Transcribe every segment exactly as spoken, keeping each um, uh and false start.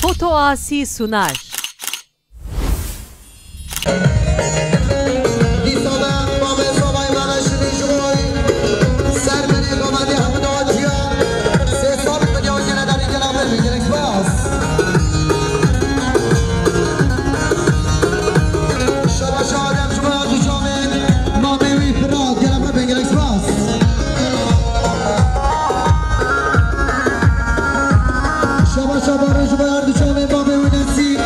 Foto Asî Sunar. Dîsa me, bavê zavayê me ve şirî ji bo serberê komedî hemû dawetiya sê sal bi diyaw gene derî gela me gelek spas. Şabaş Adem ji bo her du çavên mamê wî Firat, gelek me gelek spas. Şabaş Adem ji bo her du çavên mamê wî Nesîm.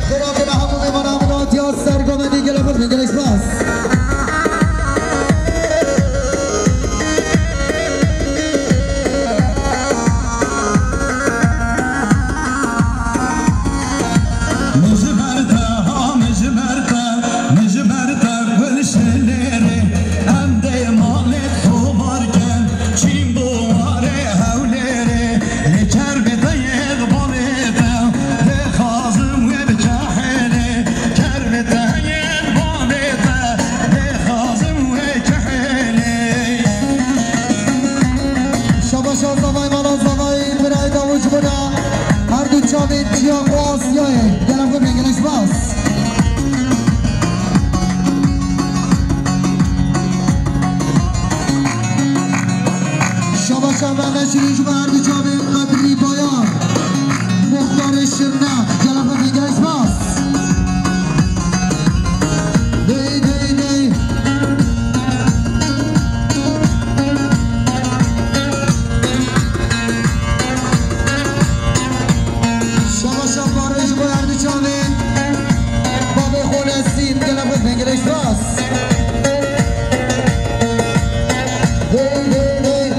Firatê me hemû mêvanan bi dawetiya ser komedî gelek me gelek spas. Min ji ber te, ha, min ji ber te, min ji ber te gul şilêrê, em dê malê xwe bar ken, çîn bo warê Hewlêrê, lê kervê te yê bavê te, dê xazim wê bikehêlê, kervê te yê bavê te, dê xazim wê kehêlê. Şabaşa zavay mala zavay birayê Dawij bûna. Her du çavên çiya xwe Asyayê. Gelek xwe gelek spas. Şabaşa me neşirî ji bo her du çavên Qedrî Bayar. Muxtarê Şirne. Gelek xwe gelek spas. Dey, dey, dey. Şabaşa parê ji bo her du çavên. Bavê xwe Nesîm, gelek xwe gelek spas. Hey, hey, hey.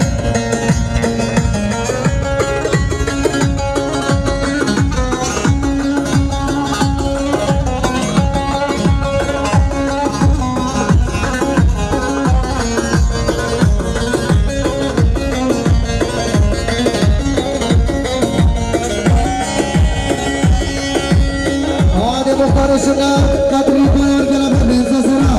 Hadi muxtarê şuna, Qedrî Bayar gele ber mêze sera.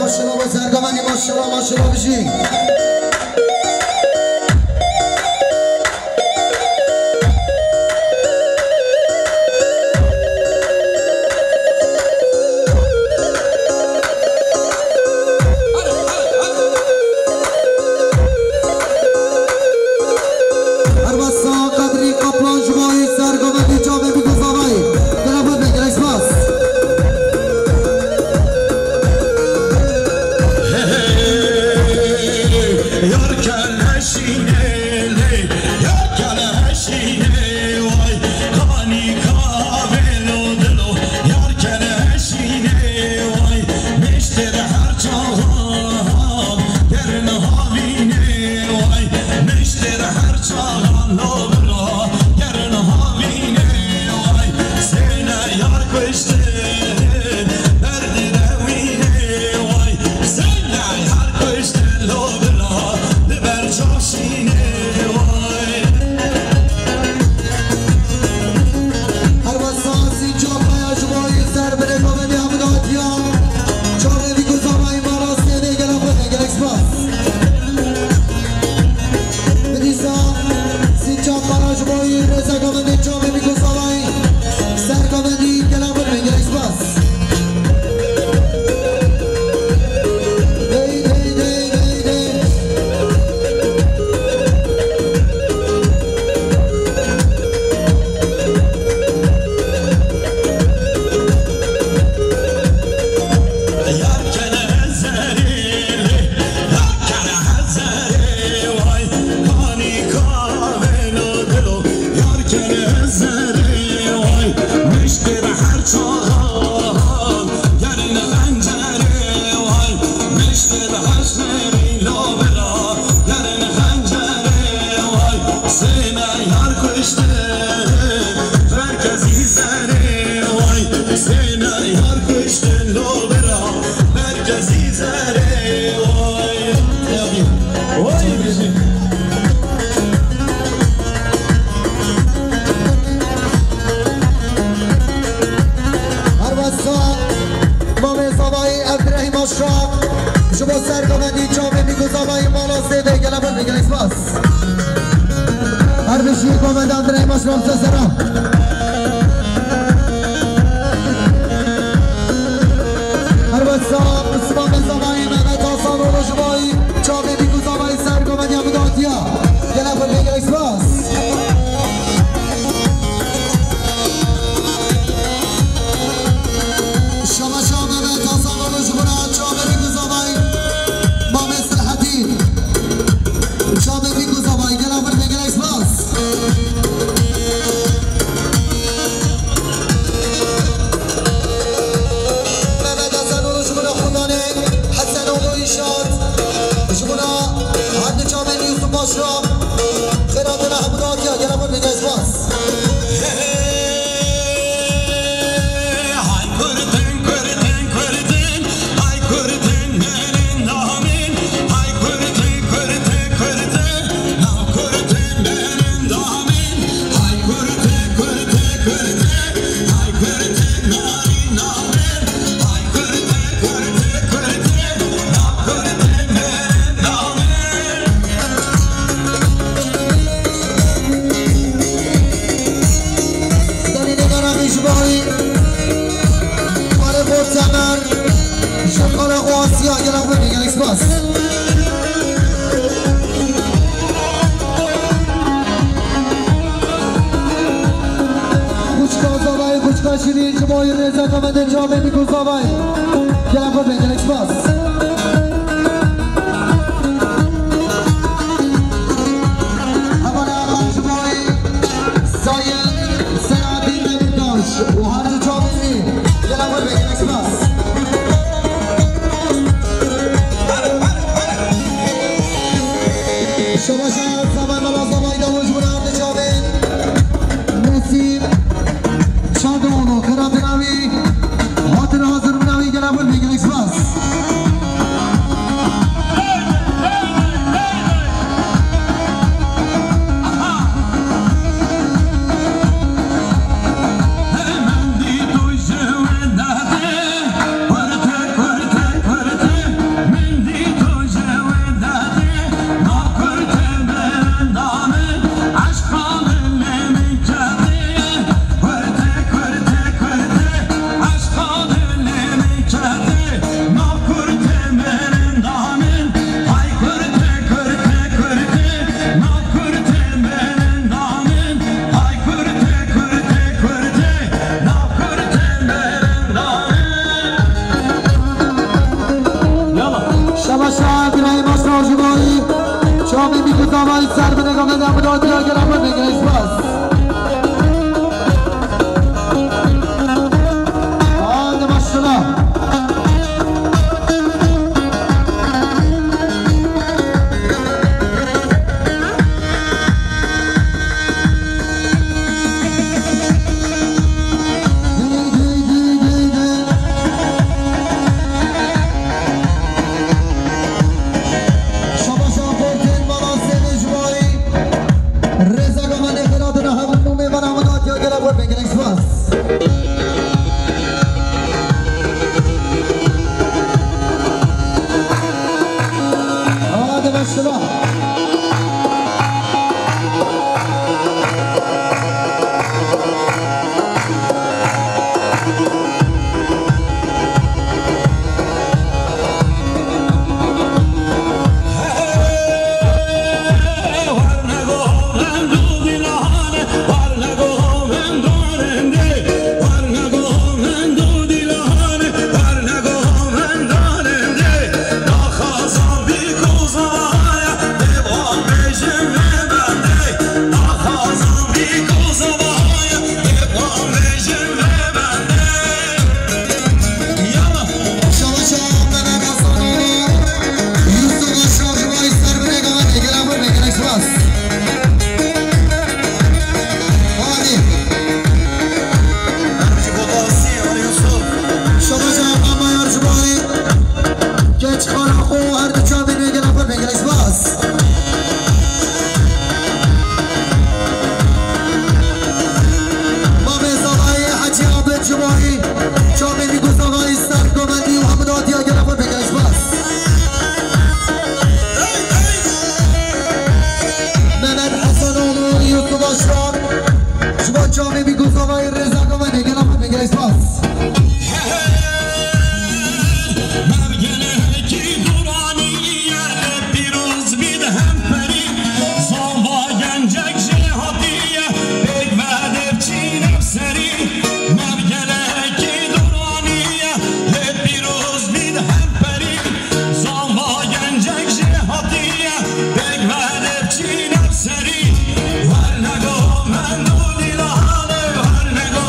Maşallah, we serdemanî, maşallah, maşallah, bijî. Erbesa Qedrî Qaplan ji bo wî sergometî çavê bî gozavayî. Gelek xwe gelek spas. Xwişka Zavayê, xwişka şîrîn, ji bo rêza kamendê çavê Mîko Zavayê. Gela xwe be, gelek spas. Hevala ji bo Sayın Selahattin Demirtaş û her du çavê wî. Gela xwe be, gelek spas. Şebaşa Zavay Mala Zavay Dawij bûne ardi çavên Nesîm Çadoğlu, xira bina wî, hatin hazir bina wî, gela xwe be, gelek spas. Yala. Şaba şaha, birayê maşra ji bo wî. Çavê Mîko Zavayî ser bine, gamê de Mido Diyagir Ahmed Begirê, spas. Hadi başla. Şabaş aportên mala Sêvê ji bo wî. Rêza Gamanê xira dine hemû mêvana min hatiye gele xwe pê gelek spas. Hadi başla. Geç xana xwe her du çavên wê gela xwe pê gelek spas. Mamê Zavayê Hecî Abid Cumahî, çavên Mîko Zavayî ser komendî û hemû datiya gela xwe pê gelek spas. Mehmet Hasanoğlu, Yusuf Aşran, ji bo çavê Mîko Zavayî rêza komendê gela xwe pê gelek spas. Mergelekî Duraniye, pîroz bî di hemperî. Zava gencek jê hatiye, pêk ve dev çîne serî. Mergelekî Duraniye, lê pîroz bî di hemperî. Zava gencek jê hatiye, pêk ve dev çîne serî. Wernego mendo dîlane, wernego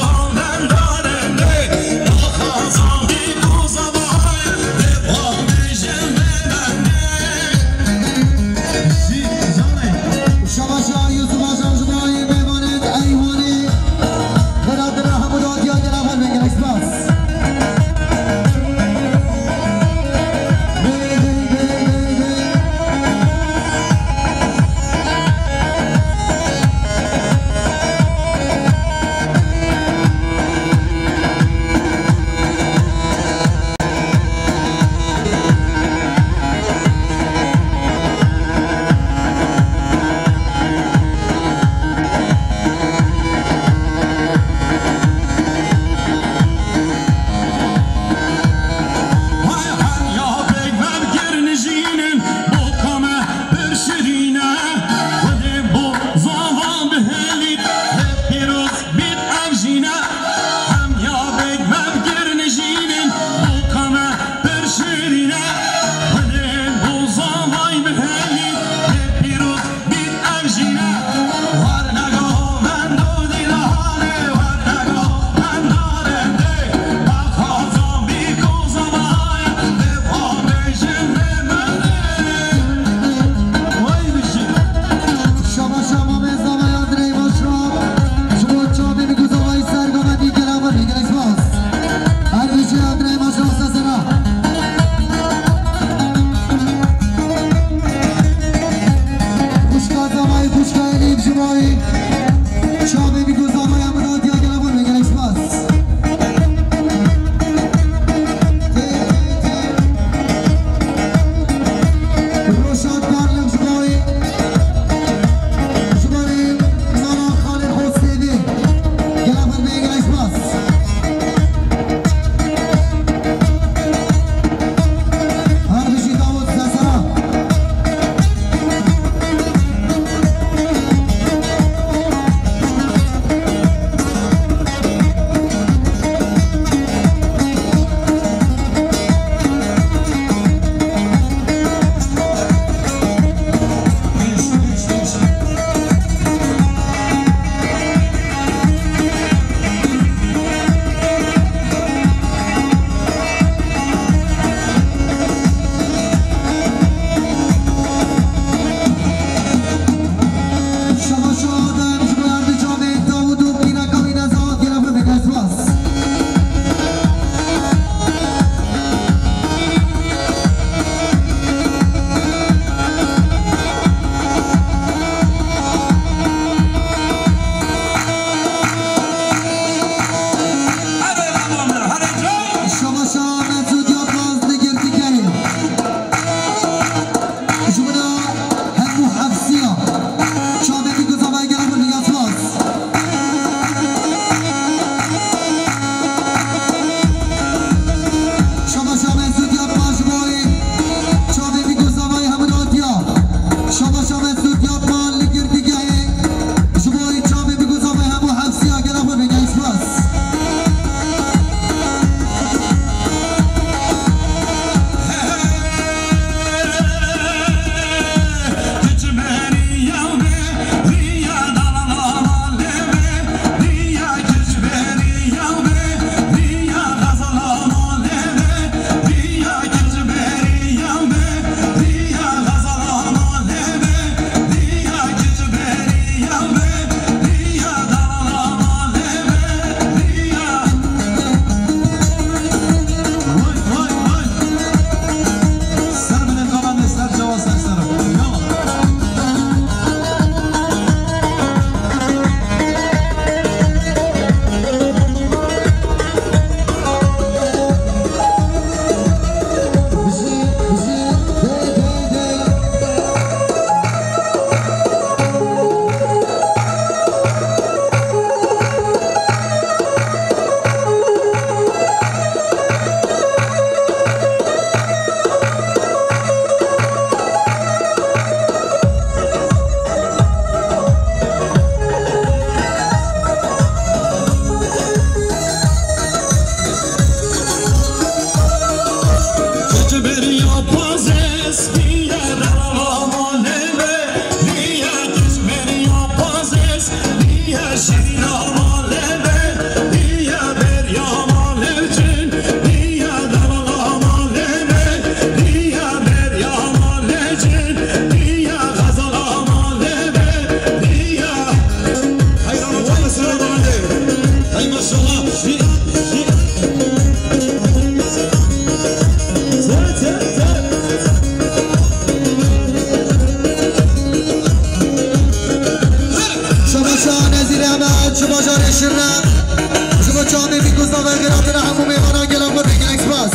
Ji bo çavê bî ku zavê xêratira hemû mêvanan gelek xwe bêgin, gelek spas.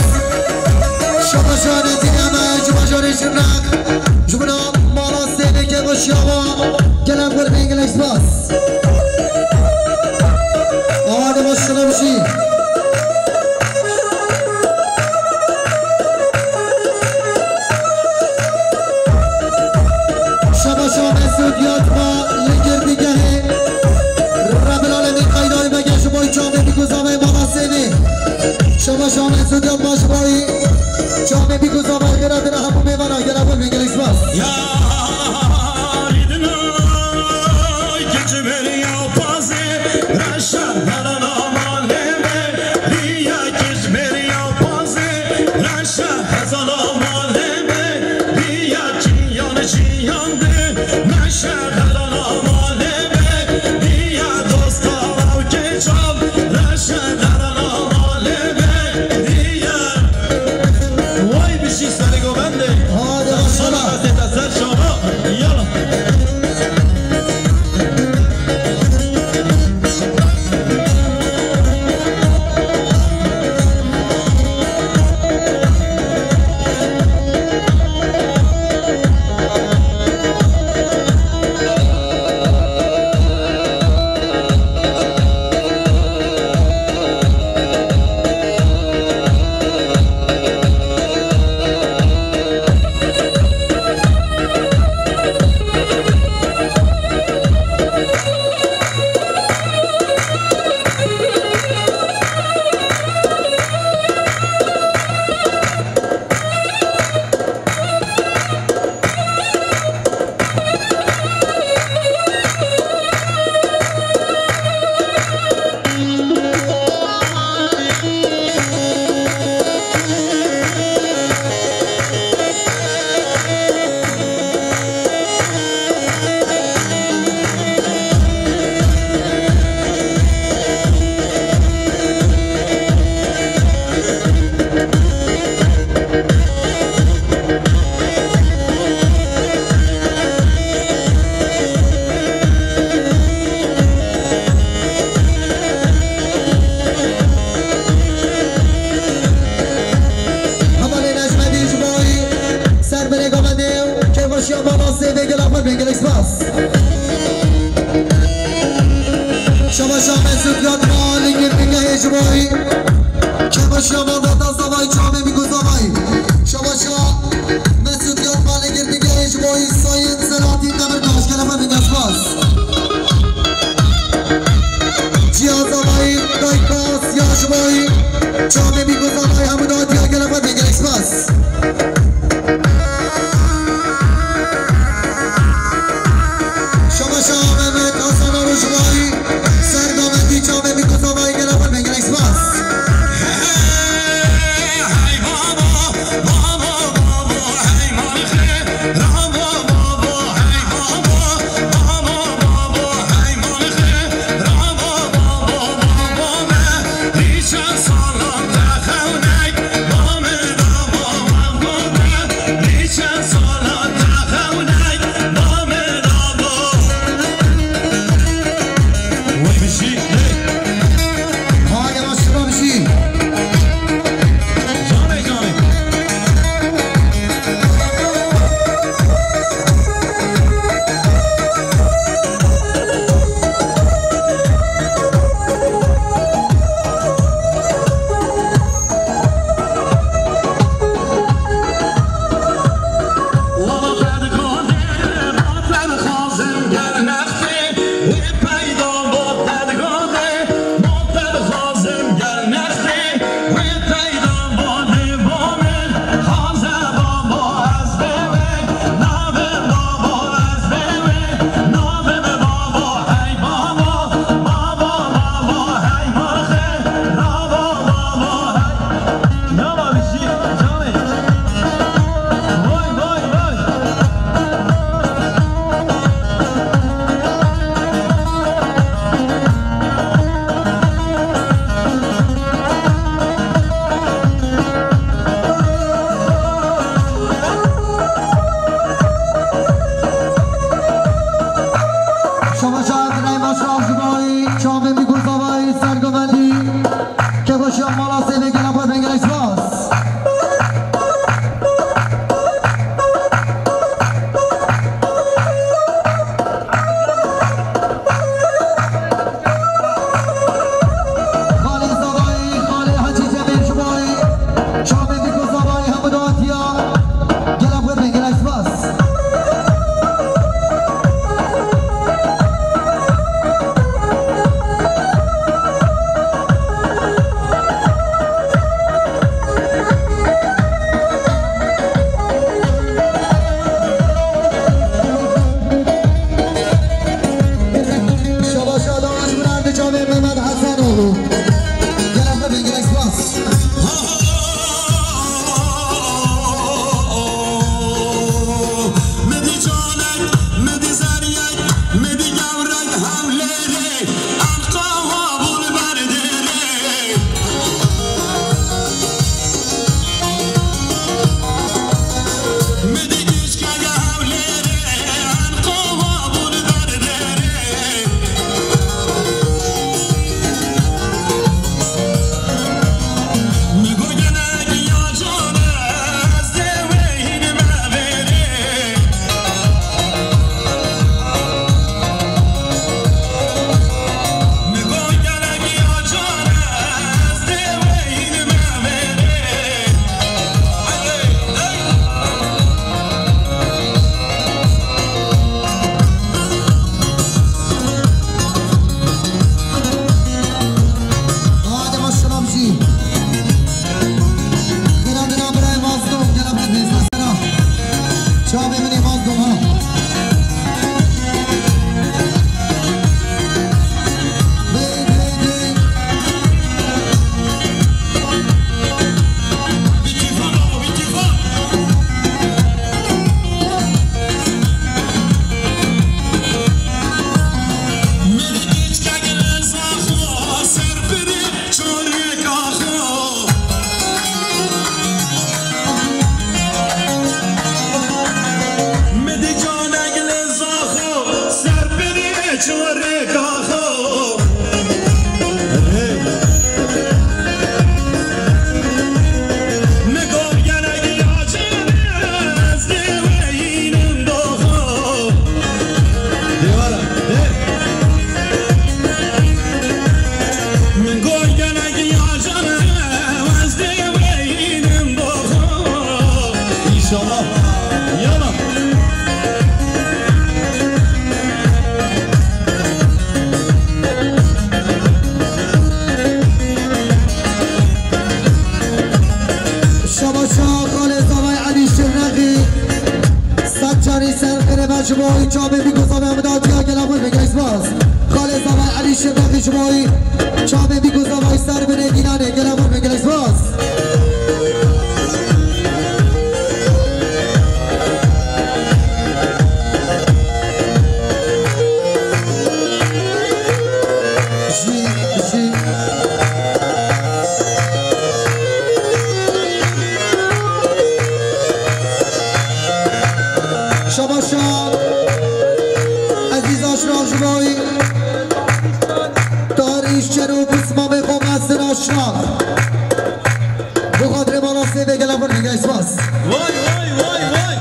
Şabaşa Nezîrê me ji bajarê Şirnex. Ji bo mala Sêvê Kevoşiya wa gelek xwe bêgin, gelek spas. Awa de maşallah bijî. Şabaşa Mesûd Yatma li girtîgehê Rebil Alemîn qeydayî veke ji bo çavê bî ku zavê mala Sêvê. Şabaşa Mesûd Yatma ji bo çavê bî ku zavê xêratira hemû mêvana gelek xwe bêgin, gelek spas. Yarî dinay kiç beriya pazê reşa herana malê me. Riya kiç beriya pazê reşa hezana malê me. Diya çiyan çiyan de meşe herana malê me. Diya dosta ew keçal reşe herana malê me. Diya. Vay bişî serê govendê. Hadi maşallah. Ser şama. Yala. Hevalê Necmedî ji bo wî ser birê govendê û kêfxweşiya mala Sêvê gelek xwe bêgin, gelek spas. Şabaşa Mesûd Yatma li girtîgehê ji bo wî. Kêfxweşiya mala da zavayî çavê bî ku zavayî. Şabaşa Mesûd Yatma li girtîgehê ji bo wî Sayın Selahattin Demirtaş gelek xwe bêgin, spas. Ciya zavayî dayka Asiya ji bo wî. Çavê bî ku zavayî hemû datiya gelek xwe bêgin, gelek spas. Şabaşa Mehmet Hasan Arujmayî, Serda Mehdi çavê bî ku zavayî gelek xwe bêgin, gelek spas. Ji bo wî çavê bî ku zavê min datiya gela xwe vegel spas. Xalê zavê Elî Şevqî ji bo wî çavê bî ku zavayî ser binê dîlanê gela xwe vegel spas. Jî, jî. Şabaşa Ezîz Aşraf ji bo wî tarîş çer û pismamê xwe Mesin Aşraf. Bi xatirê mala sê vegela xwe vegel spas. Vay, vay, vay, vay.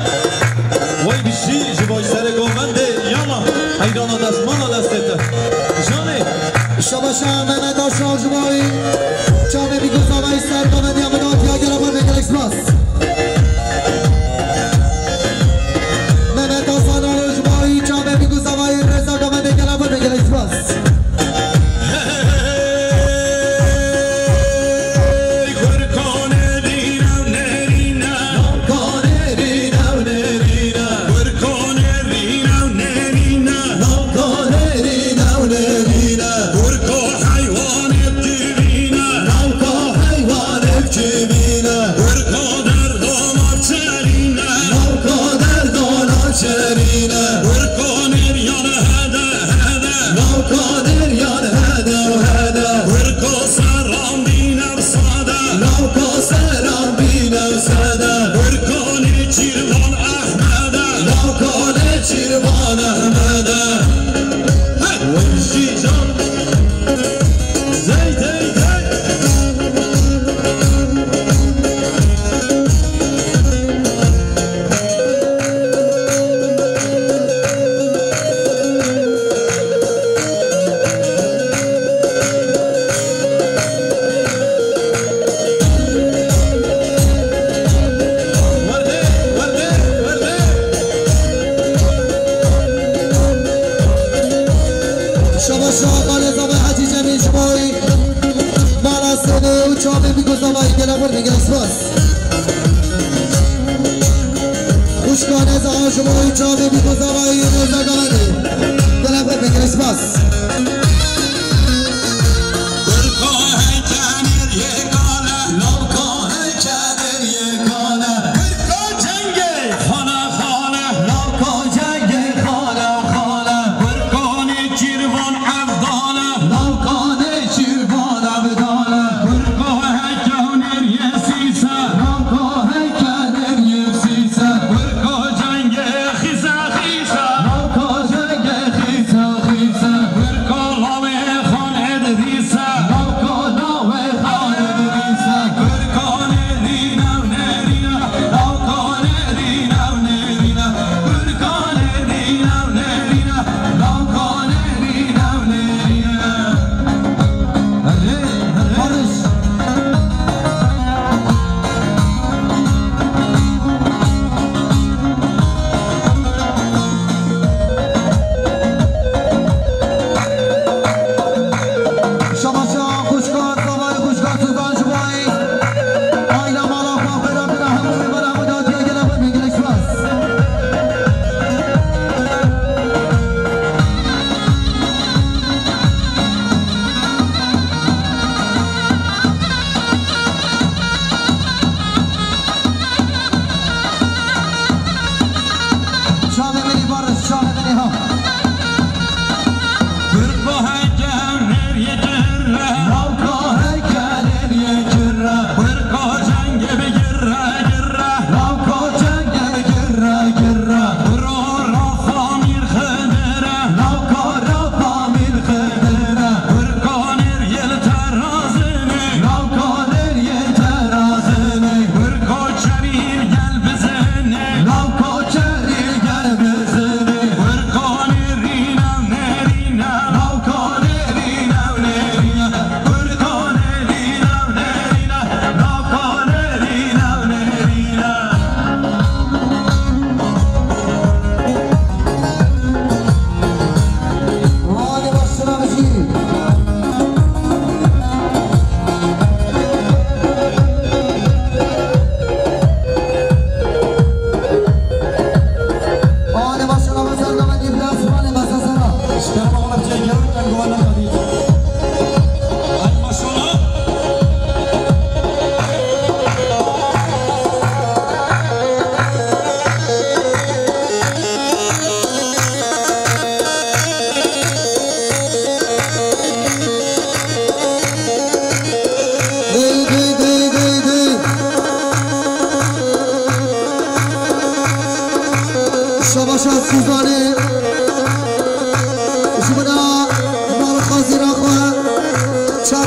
Vay bişî ji bo serê govendê yala heyrana destmala destê te. Janê. Şabaşa Mehmet Aşraf ji bo wî çavê bî ku zavayî ser govendê ya min datiya gela xwe vegel spas. Mehmet Hasan Alo ji bo wî çavê bî ku zavayî rêza govendê gela xwe vegel spas. Çerîne. Navka derda naçerîne. Wirko nêryan hede hede. Navka nêryan hede hede. Wirko seran bîne sade. Navka seran bîne sade. Wirko nêçîrvan Ehmede. Navka nêçîrvan Ehmede. Hey! Wirjî can. Dey, dey, dey. Şabaş şaha xalê zavê Hecî Cemîl ji bo wî mala sênê û çavê bî ku zavayî gela xwe vegel spas. Xwişka nêza ji bo wî çavê bî ku zavayî rêza govendê gela xwe vegel spas. Wirko heykenir yê kale. Navka heykenir yê kale. Wirko cengê xane xane. Navka cengê xane xane. Wirko nêçîrvan Evdane. Navka nêçîrvan Evdane. Wirko heykenir yê sîse. Navka heykenir yê sîse. Wirko cengê xîse xîse. Navka cengê xîse xîse. Wirko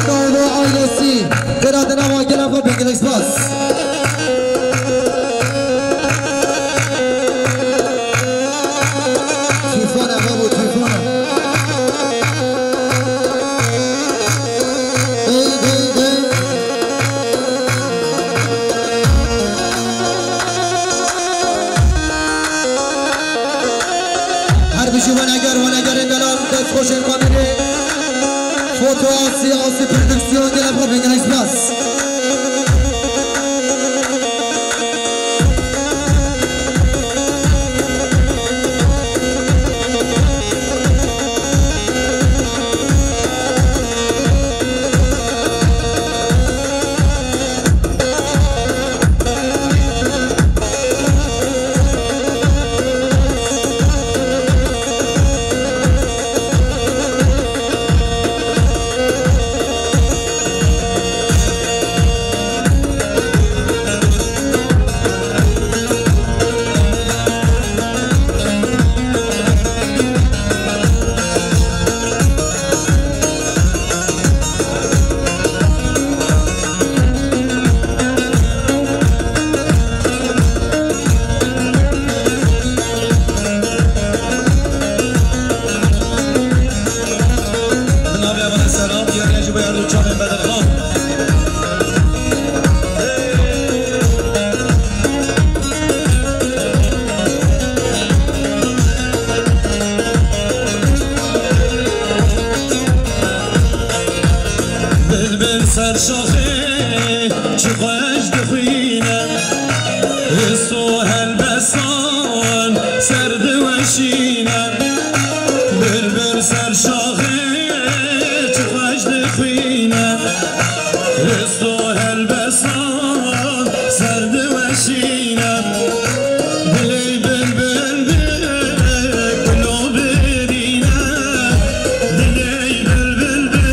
Dawlo ailesi. Têra di nava gelê xwe bingilî spas. Tufan e babo, tufan e. Hey, hey, hey. Her bijî weneger, wenegerên delal, destxweşên xwe mirê. Foto Asî, Asî Prodüksiyon, gelê xwe bingilî spas. Bi navê Hevalê Serap, diyariya jî bo her du çavên Bedirxan. Bilbil ser şaxê çi xweş dixwîne, his û helbestan ser diweşîne. Bilbil ser şaxê çi xweş dixwîne, his û helbestan ser diweşîne. Dilê bilbil bi kulo birîne, dilê bilbil bi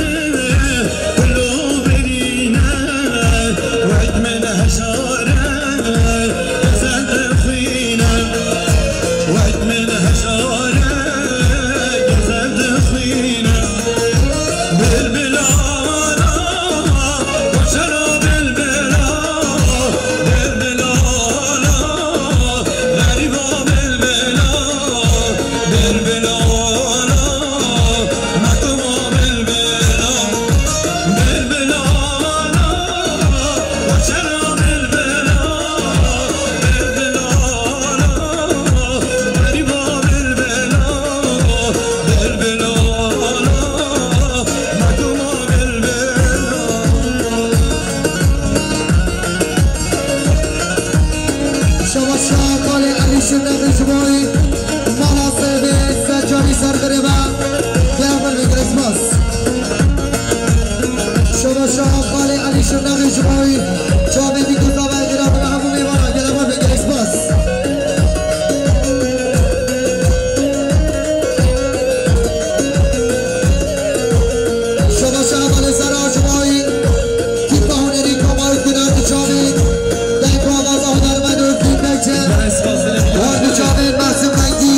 kulo birîne, wek min hejare gezel dixwîne, wek min hejare gezel dixwîne. Bilbilana, goşero bilbila, bilbilana, geriba bilbila, bilbilana, mekuma bilbila, bilbilana, goşero bilbila, bilbilana, geriba bilbila, bilbilana, mekuma bilbila. Şabaşa Kalê Elî Şirnexî ji bo mala sêvê secarî ser dirê me. Gel me vê Christmas. Şabaşa Kalê Elî Şirnexî ji bo çavê dî ku zava gira bi hemû mêvana gel me vê Christmas. Şabaşa Hevalê Sera ji bo Tîpa hunerî Komal Guner di çavê Dayko Avaza hunermend Özgür Bekçe. Wan di çavê Mersin Rengî.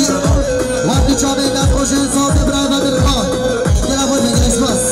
Wan di çavê Nexweşê Sazê Bira Bedir Xan. Gela xwe bingre spas.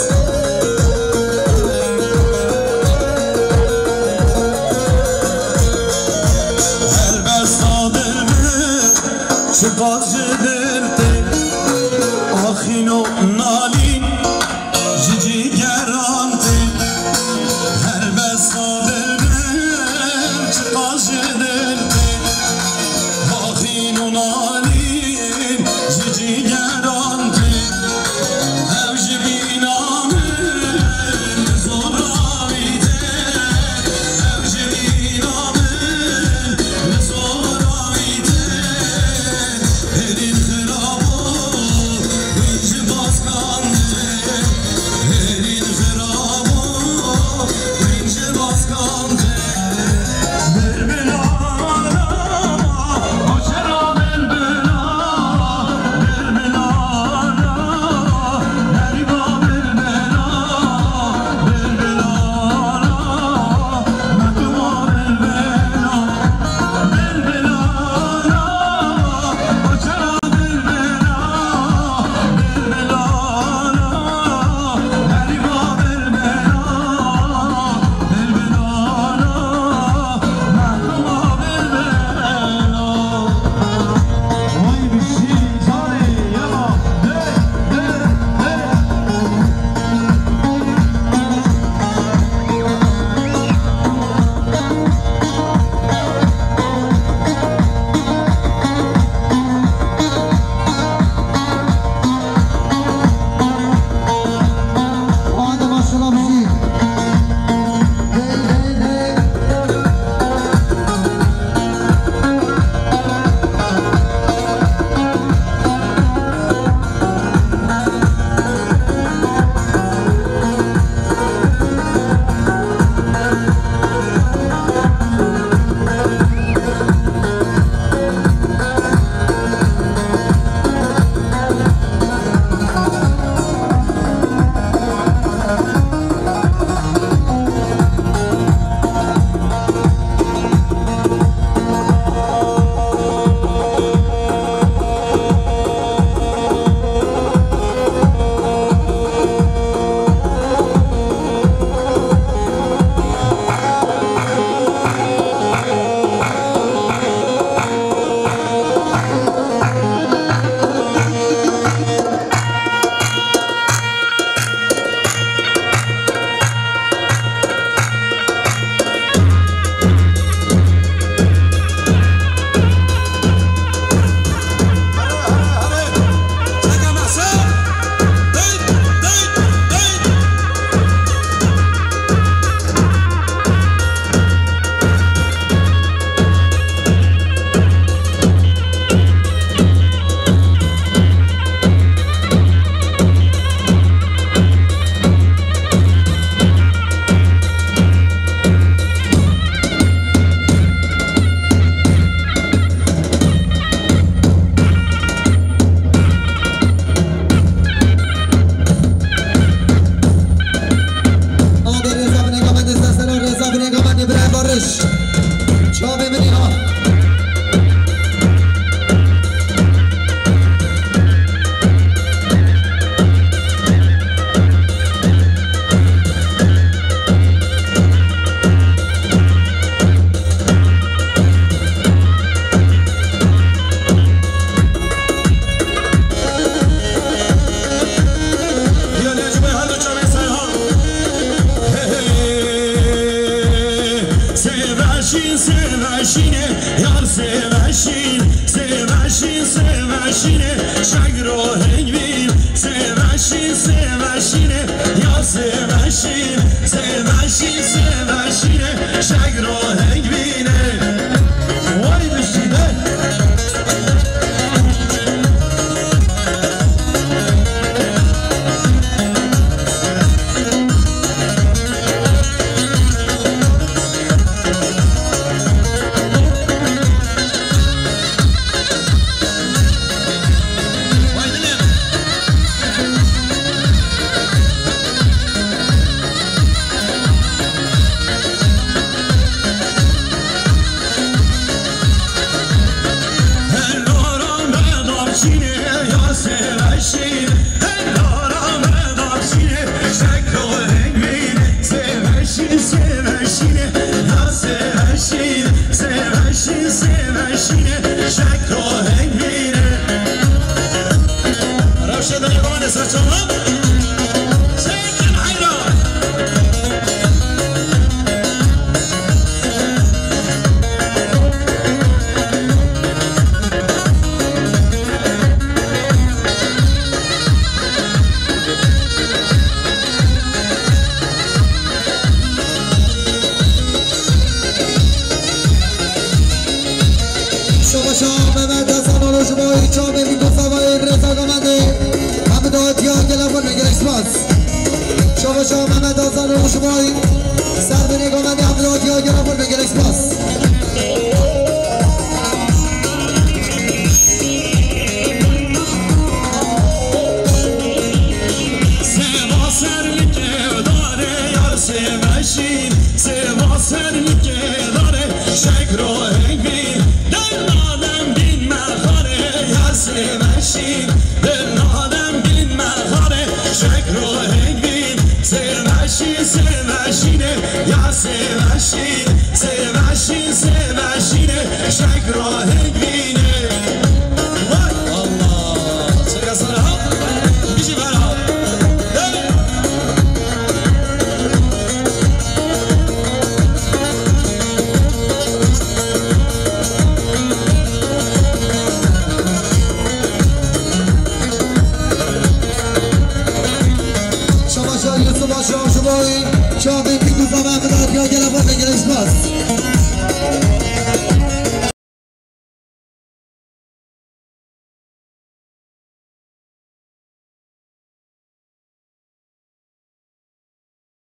Seveşine, yar seveşin, seveşin, seveşine, şegro hengvin, seveşin, seveşine, yar seveşin, seveşin, seveşine, şegro hengvine. Vay düştü de. Rewşe Dere Doğan Esra Çalan. Çekin hayran. Şabaşa Mehmet Hasan Oruç Boy, Çavdêrî Kosovayê, Reza Gamendê, Hamid Atiya, gelek xwe gelek spas. Şabaşa Mehmet Hasan Oruç Boy, Serdêrê Gamendê, Hamid Atiya, gelek xwe gelek spas. Seva ser li kevdarê yar seveşîn, seva ser li kevdarê şekro hengvîn, dem nadem bin me xarê yar seveşîn, dem nadem bin me xarê şekro hengvîn, seveşîn, seveşînê ya seveşîn, seveşîn, seveşînê şekro hengvînê. Vay Allah! Çeka sar ha? Bijî ver ha. Hey! Şabaşa Yusuf Aşağı Şuboy, Şabi Pîkû Zame Mehmet Atiya, gelek xwe gelek spas.